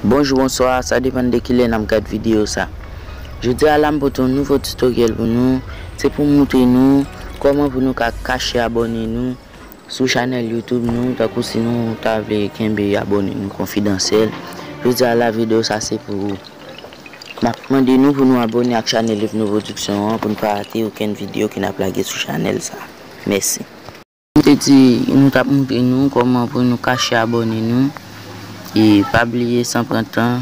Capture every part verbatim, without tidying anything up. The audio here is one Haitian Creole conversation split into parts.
Bonjou, bonswa, sa depann de kilè n ap gad videyo sa. Jodi a la, m pote yon nouvo tutoriel pou nou. Se pou m moutre nou kòman pou nou ka kache abòne nou sou chanèl YouTube nou, tankou si nou ta vle kenbe abòne nou konfidansyèl. Jodi a la, videyo sa se pou ou. M ap mande nou pou nou abòne ak chanèl Livno Production an pou n pa rate okenn videyo ke n ap lage sou chanèl sa. Mèsi. M te di nou t ap moutre nou kòman pou nou kache abòne nou. E pa bliye, san pran tan,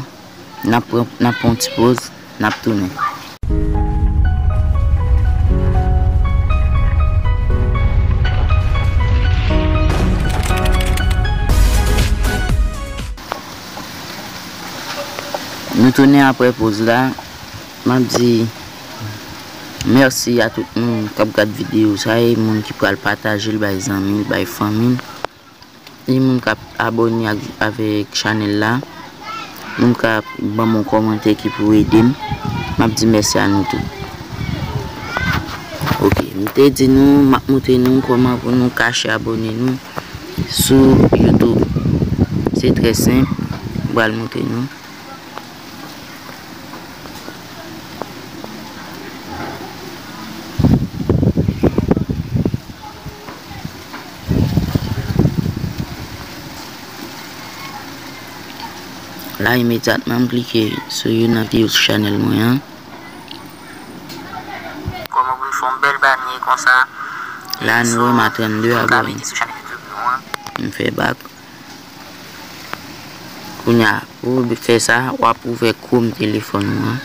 n ap pran, n ap pran yon ti poz, n ap tounen. Nou tounen apre poz la. M ap di mèsi a tout moun k ap gad videyo sa, e moun ki pral pataje l bay zanmi l, bay fanmi l, e moun k ap abòne ak, avèk chanèl la, moun k ap ban m yon kòmantè ki pou ede m. M ap di mèsi a nou tout. Ok, m te di nou, m ap moutre nou kòman pou nou kache abòne nou sou YouTube. Se trè senp, m pral moutre nou. La, imedyatman, m klike sou youn nan videyo sou chanèl mwen an. Kòman pou n fè yon bèl banyè konsa? La, nou wè m a trannde abòne. M fè bak. Kounye a, pou w fè sa, w ap ouvè Chrome telefòn ou an.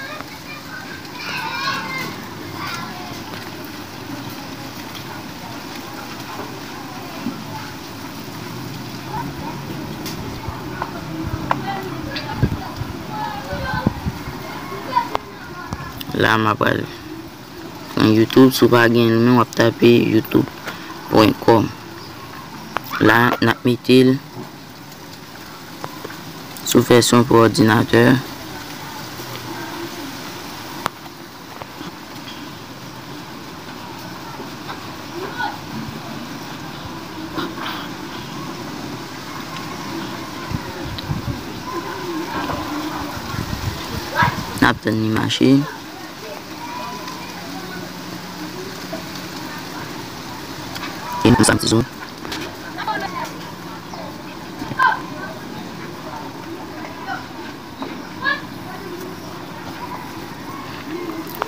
La, m ap al pran YouTube. Si w pa gen l menm, w ap tape youtube pwen kòm. La, n ap mete l sou vèsyon pou òdinatè. N ap tann li mache. E nou sa m ti zoom.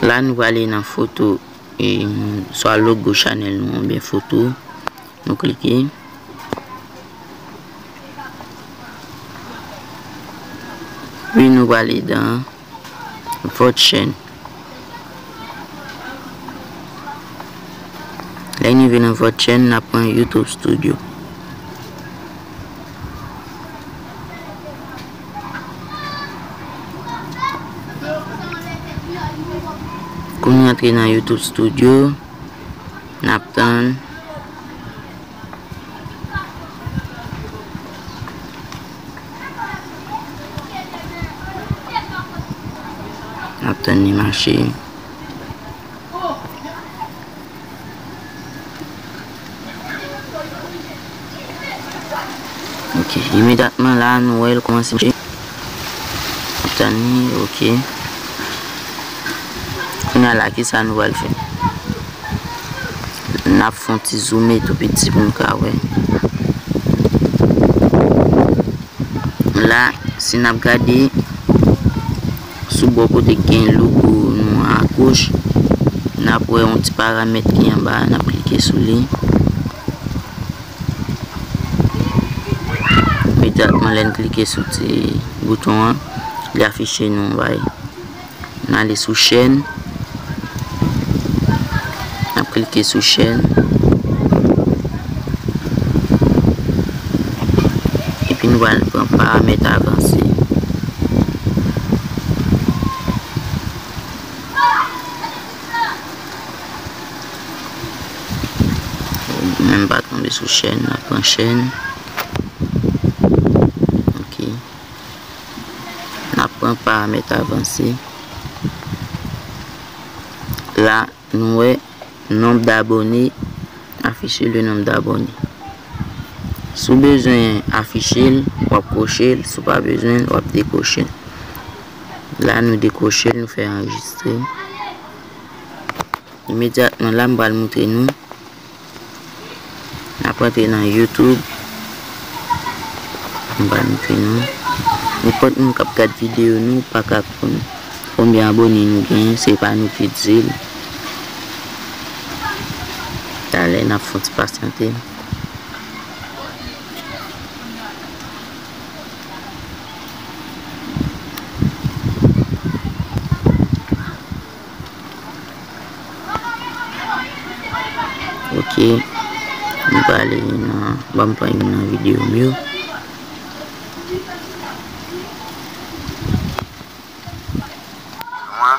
La, nou prale nan foto, e, swa logo chanèl nou, oubyen foto. Nou klike. Wi, nou prale dan Vòt chèn. Lè n rive nan Vòt chèn, n ap pran YouTube Studio. Kou nou antre nan YouTube Studio, n ap tann. N ap tann li mache. Ok, imedyatman la, nou wè l kòmanse mache. Tann li, ok. Kounye a la, kisa nou pral fè? N ap fè yon ti zoome tou piti pou n ka wè. La, si n ap gade, sou bò kote k gen logo nou an agoch, n ap wè yon ti paramèt ki anba a, n ap klike sou li. Imedyatman lè n klike sou ti bouton an, li afiche nou yon bagay. N ale sou chèn. N ap klike sou chèn. Epi nou pral pran paramèt avanse. Menm pa tonbe sou chèn, n ap pran chèn. Ok. N ap pran paramèt avanse. La, nou wè, nombre d'abonnés, afficher le nombre d'abonnés. Si w bezwen afiche l, w ap kwoche l. Si w pa bezwen l, w ap dekwoche l. La, nou dekwoche l, nou fè anrejistre. Imedyatman la, m pral montre nou. N ap rantre nan YouTube. M pral montre nou. Nenpòt moun k ap gad videyo nou pa ka konn konbyen abòne nou genyen, se pa nou ki di l. Talè, n ap fè yon ti pasyante. Ok. M prale nan, ban m pran youn nan videyo m yo. Mwen,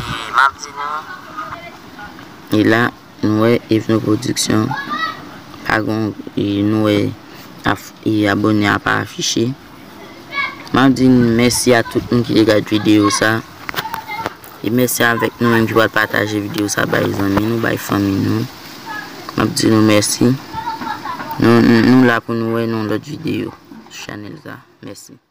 e m ap di nou. E la, nou wè Evno Production. Pa gon, e nou wè af-, e abòne a pa afiche. M ap di n mèsi a tout moun ki te gad videyo sa. E mèsi avèk nou menm ki pral pataje videyo sa bay zanmi nou, bay fanmi nou. M ap di nou mèsi. Nou, nou, nou la pou nou wè nan lòt videyo sou chanèl sa. Mèsi.